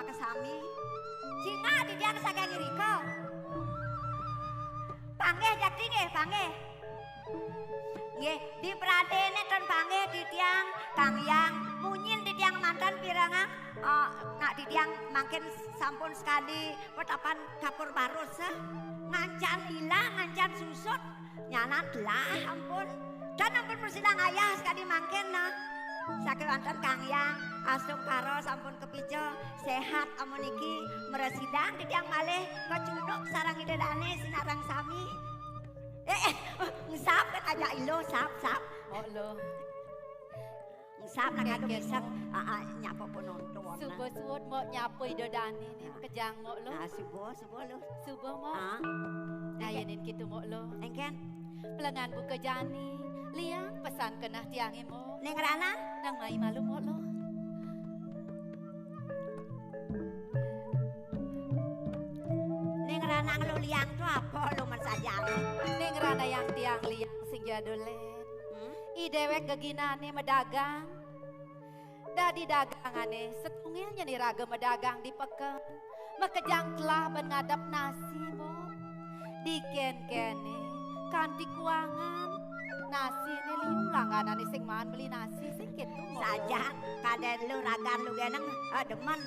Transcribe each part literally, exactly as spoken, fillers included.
Kesami. Cingak titiang saking irika. Panggih jakti nggih, panggih. Nggih, dipradéné ten panggih titiang, Kang Hyang, munyin titiang manten pirengang, eh, nak titiang mangkin sampun sekadi petapan kapur barus, eh. Ngancan ilang, ngancan susut, nyanan telah ampun. Dan ampun prasida ngayah sekadi mangkin, nah. Sakéwanten Kang Hyang, astungkara sampun kapica, séhat amun niki, mrasidang titiang malih kacunduk sareng Ida Dané sinareng sami. Eh, eh, ngesap kan ajak iluh, sap, sap. Oh, lo. Ngesap nak adu Kéngkén, pisang, Mok. Ah, ah, nyapa penonton, nah. Suba suud, Mok, nyapa Ida Dané né, makejang, Mok, lo. Ah, suba, suba, lo. Suba, Mok. Ah. Nah, yén kéto, Mok, lo. Éngkén. Pelengan buka jani, liang pesan keneh tiangé, Mok. Ning Ranang? Nang mai malu, Mok, lo. Ning Ranang lu liang to apa lu men sajang? Ning Ranang yang tiang liang sing jadul, Lén. Hmm? I déwék geginané madagang. Dadi dagangané satunggal nyén iraga madagang di peken. Makejang telah ben ngadep nasi, Mok. Dikénkéné kanti kuangan. Nasiné liu langganané sing maan meli nasi sing kéto, Mok. Sajan, kadén lu ragan lu geneng, eh, demen.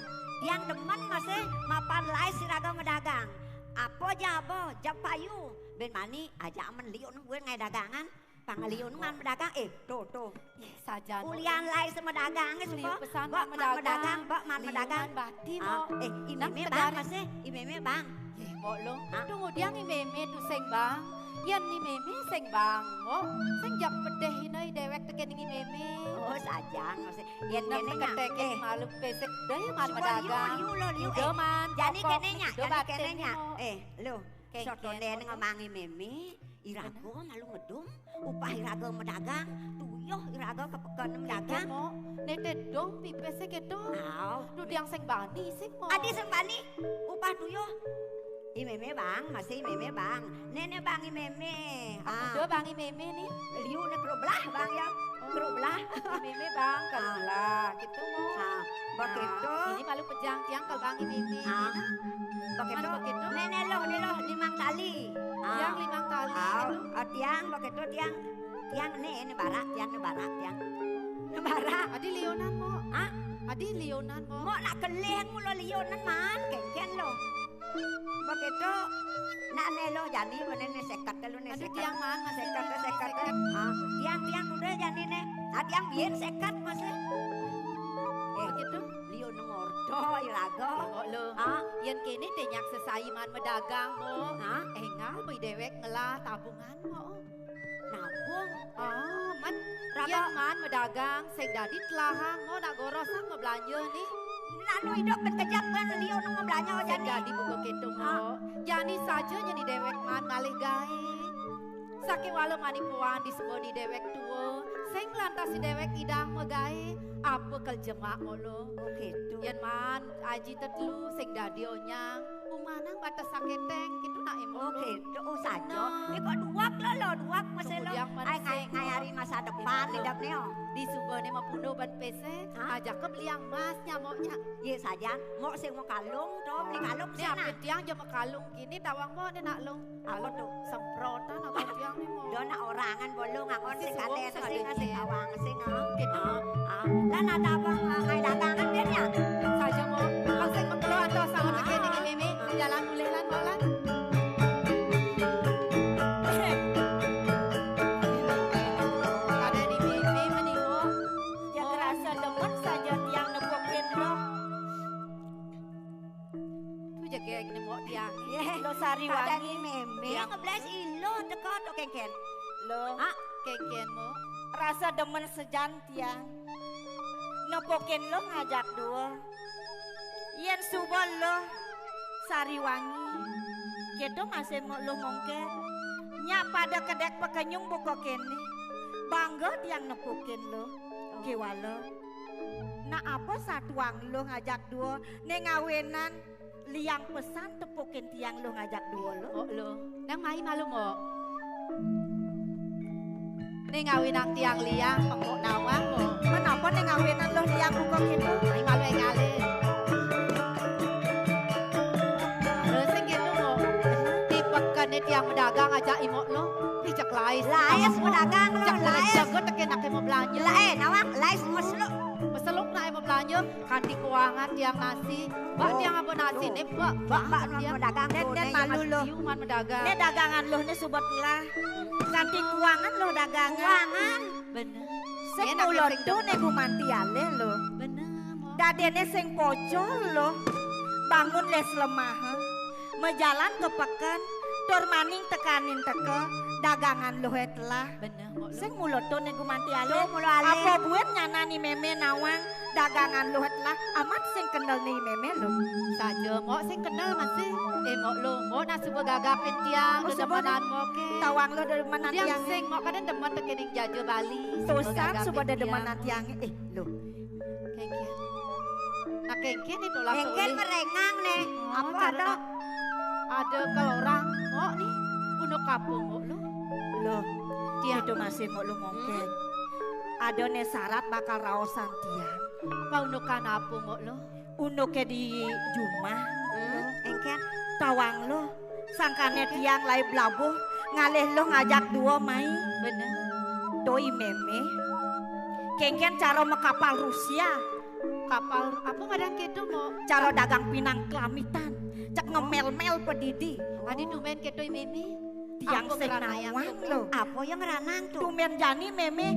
Tiang demen masih mapan lais iraga madagang. Apa jaba, jaba payu. Bén mani, ajak men liu nungguin ngai dagangan. Pang liu maan madagang, eh, to, to. Ih, sajan, Mok. Ulian lais madagang, eh, liu suba. Pesan bak maan madagang, bak maan madagang. Liu maan bati, Mok. Ah, eh, i mémé bang, masih, i mémé bang. Yéh, Mok, lo. Ah. Tunggu tiang i mémé to sing bang. Yén i mémé sing bang, Mok. Sing jak pedéh ina i déwék tekéning i mémé. Oh, sajan, masih. Yén kéné, Mok. Nang kéné, teketéké, eh, malu pésé. Dah ya, maan madagang. Suba liu, liu, lo, liu, eh. Udah, maan. Jani kéné nya, jani kéné nya. Mok. Eh, lo. Kéngkén, sotoné Mok. Ngomong i mémé. Iraga malu ngedum, upah iraga madagang, tuyuh iraga ka peken madagang. Kéngkén, Mok. Né tedong pipis sing kéto. Au. Duh, tiang sing bani sing, Mok. Adi sing bani, upah tuyuh. I mémé bang, masih i mémé bang. Néné bang i mémé. Ah. Udah bang i mémé né. Liu né kerublah bang ya. Kerublah. I mémé bang, kerublah. Kéto, Mok. Ah, begitu. Nah, ini malu pejang tiang kalau bang i mémé. Ah. Begitu. Begitu. Né, né, loh, né, loh, limang tali. Ah. Tiang limang tali, ah, gitu. Ah, tiang, begitu, tiang. Tiang né, né barak, tiang né barak, tiang. Né barak. Adi liunan, Mok. Hah? Adi liunan, Mok. Mok nak kelih mula liunan, man. Kéngkén, loh. Begitu. Nak né, loh, jani, mana né, seket, loh, né, aduh, seket. Tiang, man, masih seket, né, seket. Seket. Ah, tiang, tiang, udah, jani, né. Ah, tiang biyen seket, masih. Eh, begitu. Liu nang ordo iraga. Mok, lo. Ah. Yén kéné té nyak sesai maan madagang, Mok. Ah. Énggal beli déwék ngelah tabungan, Mok. Nabung. Ah, man. Raga. Yén maan madagang, sing dadi telahang, Mok, nak gorosan mablanja né. Nak nu idup ben kejap kan liu nang mablanja. Sing jani. Dadi buka kéto, Mok. Ah. Jani saja nyén i déwék maan ngalih gaé. Sakéwala mani puan di seba ni déwék tua, sing lantas i déwék idang magaé, apa kel jemak, Mok, lo. Oh, kéto. Yén maan aji tetelu sing dadi onyang, umanang bates sakéténg, kéto nak, Mok, lo. Oh, kéto. Oh, saja. Nah. Né kok duwak, lo, lo, duwak masih, lo. Kemudian ai, ai, mansing, ai, hari masa depan, lo. Hidup né, oh. Di suba né mapuna ban pésé, hah? Ajaka beli emas nya, Mok, nya. Yé, sajan, Mok sing makalung to, beli kalung. Né sana. Apa tiang ja makalung kéné, tawang, Mok, né nak lung. Apa tu? Semprotan apa tiang né, Mok? Dah nak orangan bolong, angon sing kadén, sing, sing, sing, awang, sing, ah. Gitu. Ah, ah. Lah nak ada apa, ah, ngai dagangan dia nya? Saja, Mok. Bang sing mekelo atau sama tekan dengan mémé, jalan mulih lan, Mok, lan. Ada di mémé, meni, Mok. Ya, kerasa demen saja tiang nepukin, loh. Tu jegég né, Mok, tiang. Yéh. Lo Sariwangi. Kadén i mémé tiang. Ngeblas iluh teka to, kéngkén. Lo. Ah, kéngkén, Mok. Rasa demen sajan tiang. Nepukin lo ngajak dua. Yén suba lo Sariwangi. Kéto masih, Mok, lo mongkén. Nyak pada kedék pakenyung buka kéné. Bangga tiang nepukin lo. Kéwala. Nah, apa satuang lo ngajak dua, né ngawinan liang pesan tepukin tiang lo ngajak dua lo? Oh, lo. Nang mai malu, Mok. Né ngawinang tiang liang, pengko nawang, Mok. Menapa né ngawinan lo liang buka kéto? Mai malu énggalé. Tiang madagang ajak i mok luh. Ih, cek laes. Laes madagang luh, cek laes. Jaga teke nak mau belanja. Laes, nawang, laes meseluk. Meseluk nak mau belanja. Kanti kuangan tiang nasi. Bak tiang apa nasi ni, bak, bak, bak tiang madagang. Nen, nen malu luh. Nen dagangan luh ni subat lah. Kanti kuangan luh dagangan. Kuangan. Bener. Sing mulo tu ne gumanti alih luh. Bener, Mok. Dadene sing pocol luh. Bangun le selemaha. Majalan ke peken, tur maning tekanin teka, dagangan luh e telah. Bener, Mok, luh. Sing mulo to ne gumanti alih. To mulo alih. Apa buin nyanani meme nawang dagangan luh e telah, amat sing kenal ni meme luh. Saja, Mok, sing kenal masih. Eh, Mok, luh, Mok, nak suba gagapin tiang, oh, suba dedemenan Mok ke. Tawang luh dedemenan tiang. Tiang sing, Mok, kadang demen tekening jaja Bali. Tusan suba dedemenan tiang. Eh, luh. Kengken. Nah, kengken ni tolak. Kengken merengang ne. Oh, apa ada? Ada kelorang, Mok, ni. Unduk kapung, Mok, luh. Luh, tiang itu masih, Mok, luh, mongkeng. Hmm. Ada ne syarat bakal raosan tiang. Apa undukan apa, Mok, luh? Unduke di jumah. Hmm, engken. Tawang luh. Sangkane tiang lai belabuh, ngalih luh ngajak dua mai. Bener. Doi meme. Kengken cara makapal Rusia. Kapal apa ngaran keto, Mok? Cara dagang pinang kelamitan. Cek ngemel-mel pedidi. Adi tumben keto i meme. Tiang sing nawang luh. Apa yang ranang tu? Tumben jani meme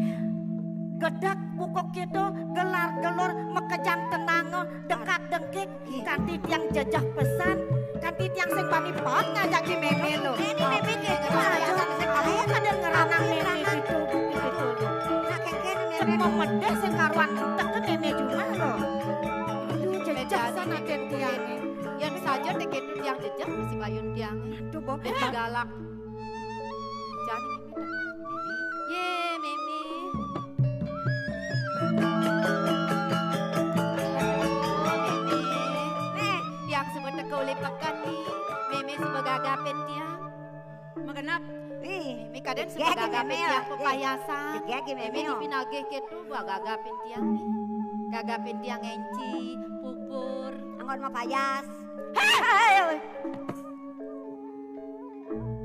gedek bukuk keto, gelar-gelor, makejang tenanga, dengkak-dengkik. Kanti tiang jejeh pesan, kanti tiang sing bani paut ngajaki meme luh. Ini meme keto aja. Apa kada ngeranang meme gitu, gitu luh. Nak kengken meme. Cek memedeh sing karuan entek ke meme jumah luh. Aduh, jejeh san aten tiang. Yang saja dikit tiang jejeh masih bayun tiang. Aduh, Bob. Galak. Jani meme. Ye, meme. Oh, meme. Meh, tiang suba teka uli peken ni. Meme suba gagapin tiang. Magenep. Ih, meme kadang suba gagapin tiang pepayasan. Meme, meme ni pinagih keto, ba gagapin tiang ni. Gagapin tiang enci, pupur. Anggon mapayas. Hei!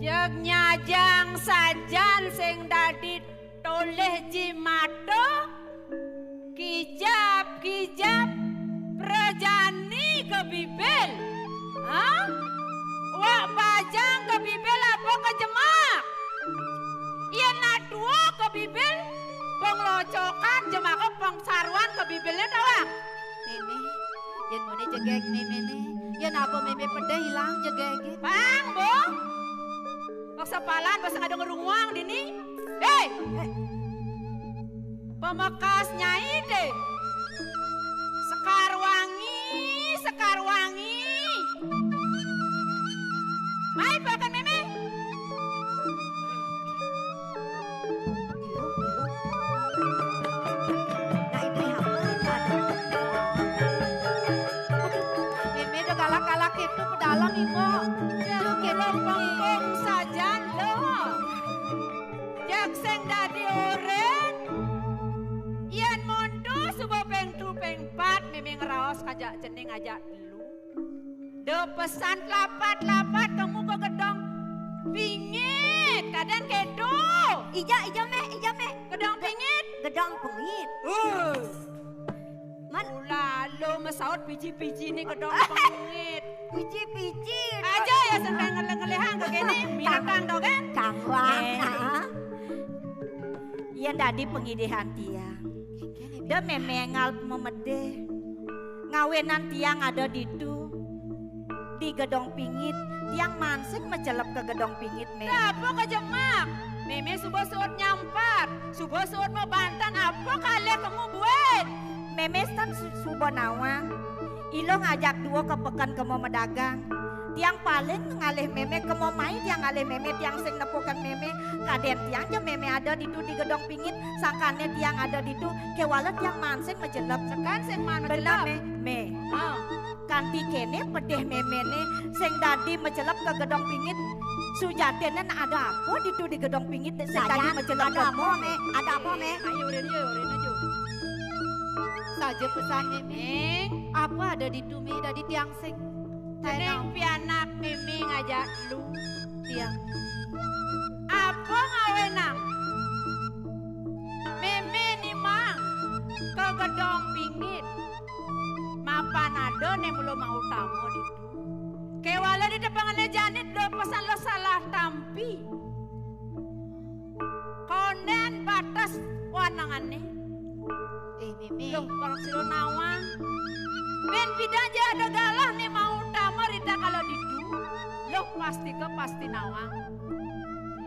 Jeg nyajang sajan sing dadi tolih jimata, kijap-kijap prajani ke bibil. Hah? Wak bajang ke bibil apa ke jemak? Yen atua ke bibil, penglocokan jemaka pengsaruan ke bibilne tawang. Meme, yen mone jegeg meme ne, yen apa meme pedeh ilang jegege. Bang, Bu. Wak sepalan, wak sing ada ngerunguang dini. Hei. Pemekas nyai deh. Sekar Wangi, Sekar Wangi. Mai, bawakan meme. Meme udah galak-galak itu ke dalam, Ibu. Aduh, kita pengkong sajan, loh. Jak sing dadi urip. Yen monto suba ping tu ping pat, meme ngraos kajak jening ajak telu. Do pesan lapat-lapat kemu ke gedong pingit, kadang kedo. Ija, ija meh, ija meh. Gedong pingit. Gedong pingit. Uh. Man. Ula lo mesaut piji-piji ni gedong pingit. Piji-piji. Aja ya sampai ngeleh-ngelehang ke kene, minatang do kan? Kawang. Eh. Yen dadi pengidihan tiang. De meme ngal memedih. Ngawinan tiang ada ditu. Di gedong pingit, tiang mansing macelep ke gedong pingit, me. Apa ke jemak? Meme suba suut nyampat, suba suut mabanten, apa kalih kemu buin? Meme tan su-, suba nawang. Ilo ngajak dua ke peken kemo medagang. Tiang paling ngalih meme kemo mai, tiang ngalih meme, tiang sing nepukan meme. Kaden tiang je meme ada ditu di gedong pingit, sangkane tiang ada ditu, kewala tiang mansing macelep. Sekan sing man macelep. Bener, me, me. Ah. Kanti kene pedih memene sing dadi macelep ke gedong pingit. Sujatine ada apa ditu di gedong pingit sing dadi macelep? Ada apa, me? Ada apa, me? Ayo, urin, yo, urin aja. Saja pesan meme. Apa ada ditu, me, dadi tiang sing? Teneng pianak meme ngajak lu. Tiang. Apa ngawénang? Mémé nimang ka gedong pingit. Mapan ada né mula mautama ditu. Kéwala di tepengené jani da pesan lo salah tampi. Kondén bates wanengané. Eh, Mémé. Loh, pang sira nawang. Bén pidan ja ada galah né mautama rita kala ditu. Loh, pastika pasti nawang.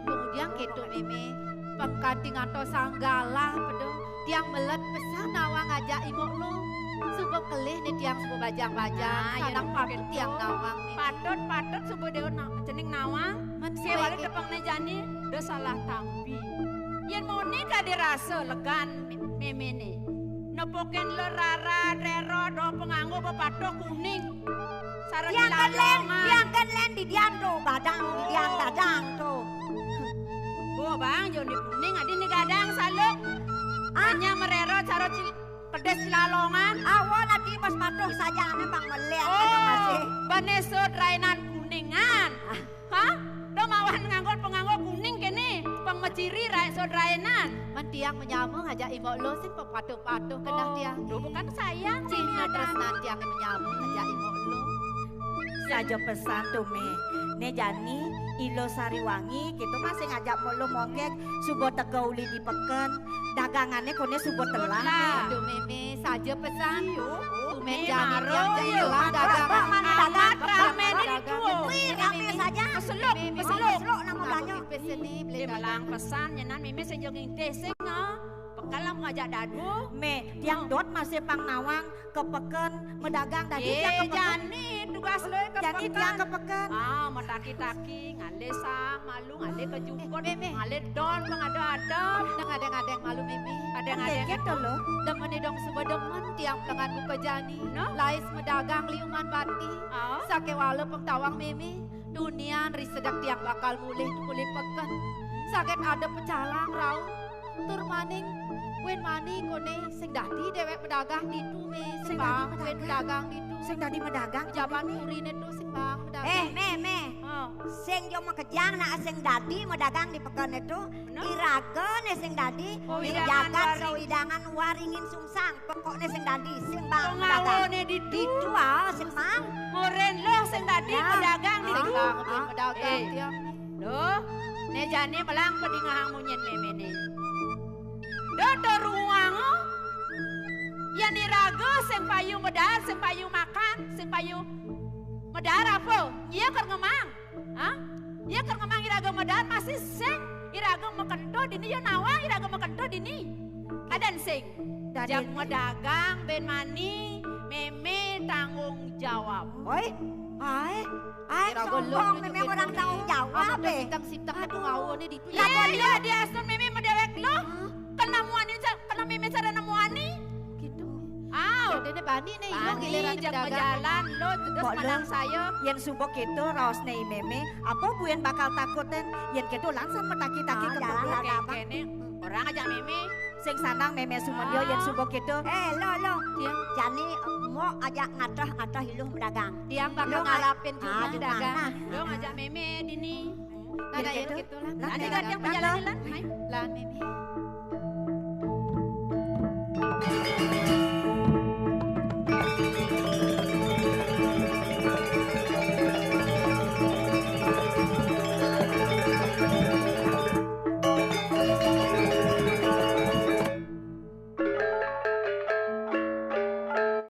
Kemudian kéto, Mémé, pang kanti ngantosang galah peda. Tiang melet pesan nawang ngajak imuk lo. Suba kelih né tiang suba bajang-bajang. Nah, ya, sanak patut kéto. Tiang nawang, Mémé. Patut, patut suba déwa na-, cening nawang. Men kéwala suba tepengené jani da salah tampi. Yén muni kadi rasa legan mé-, méméné. Nepukin lo rara, rero, do penganggo bepatuh kuning. Sara diangkat lén, dilalongan. Diangkat lén, didian to, badang, didian badang to. Bo, bang, jo ni kuning, adi ni gadang saluk. Ah. Hanya merero, sara cil-, pedes cilalongan. Awan adi mas patuh saja, ane pang melihat, oh, masih. Bane sud rainan kuningan. Ah. Hah? Dong awan nganggo penganggo kuning kéné, pang maciri rai sud rainan. Men tiang menyama ngajak imuk lo sing pepatuh-patuh kenah tiang. Oh, duh, bukan sayang, cina tresnan tiang menyama ngajak imuk lo. Saja pesan to, Mé. Né jani Ilo Sariwangi, kéto masih ngajak muk lo mongkek, suba teka uli di peken. Dagangané koné suba telah. Aduh, Mémé, saja pesan. Iyo, tumen jani maro, tiang jani iyo, telah dagangan. Amat ramé né ditu. Wih, ramé saja. Peseluk, Mémé, peseluk. Peseluk nama banyak. Pipis ini, beli dagangan. Melang pesan, nyenan Mémé sing jenging deh, sing, ah. Bekal lah ngajak dadu. Mé, tiang dot masih pang nawang ke peken, medagang dadi tiang ke peken. Jani tugas lo ke peken. Jani tiang ke peken. Ah, mataki-taki, ngalih sang, malu, ngalih ke jukut, eh, Mémé. Ngalih don, pang ada-ada. Nang adeng-adeng malu, Mémé. Adeng-adeng. Kéto lo. Demen dong suba demen tiang pelengan muka jani. No? Lais medagang liuman bati. Ah. Sakéwala pengtawang Mémé. Tunian ri sedek tiang bakal mulih tu kulit peken. Saget ada pecalang rauh. Tur maning, buin mani koné sing dadi déwék pedagang ditu, Mé. Sing dadi pedagang. Sing bang, buin pedagang ditu. Sing dadi pedagang. Jaban puriné tu sing bang pedagang. Eh, Mé, Mé. Oh. Sing jo makejang nak sing dadi pedagang di peken itu. Bener. Iraga né sing dadi, oh, di jagat sawidangan waringin sungsang. Pokokné sing dadi, sing bang pedagang. Pengawané ditu. Ditu, ah, sing bang. Moren lo sing dadi pedagang ditu. Sing bang, pedagang, eh. Tiang. Duh, né jani melang pedingehang munyin méméné. Duh, to ruang. Yén iraga sing payu medaar, sing payu makan, sing payu medaar apa? Ia ker ngemang. Hah? Ia ker ngemang iraga medaar masih sing iraga makento dini, ia nawang iraga makento dini. Adan sing. Dadi jak medagang bén mani, mémé tanggung jawab. Oi, ai, ai, sombong, mémé orang tanggung jawab, eh. Siteng-siteng aku ngawone ditu. Iya, iya, diasun mémé medéwék lo. Kena muani, kena mémé cara nemu ani. Gitu. Aw. Déné bani né, ilo giliran jak pedagang. Jalan lo, terus menang saya. Yén suba kéto raosné i mémé, apa buin bakal takutin? Yén kéto langsung metaki-taki ke jalan. Kéné, orang ajak mémé. Sing sanang mémé sumedya yén suba kéto. Eh, lo, lo. Iya. Jani, eh, mok ajak ngateh-ngateh iluh medagang. Tiang bakal ngalapin jumah dagang. Lo ngajak mémé dini. Nah, yén kéto, lan. Nanti kan yang pejalan, lan. Hai. Lan, mémé.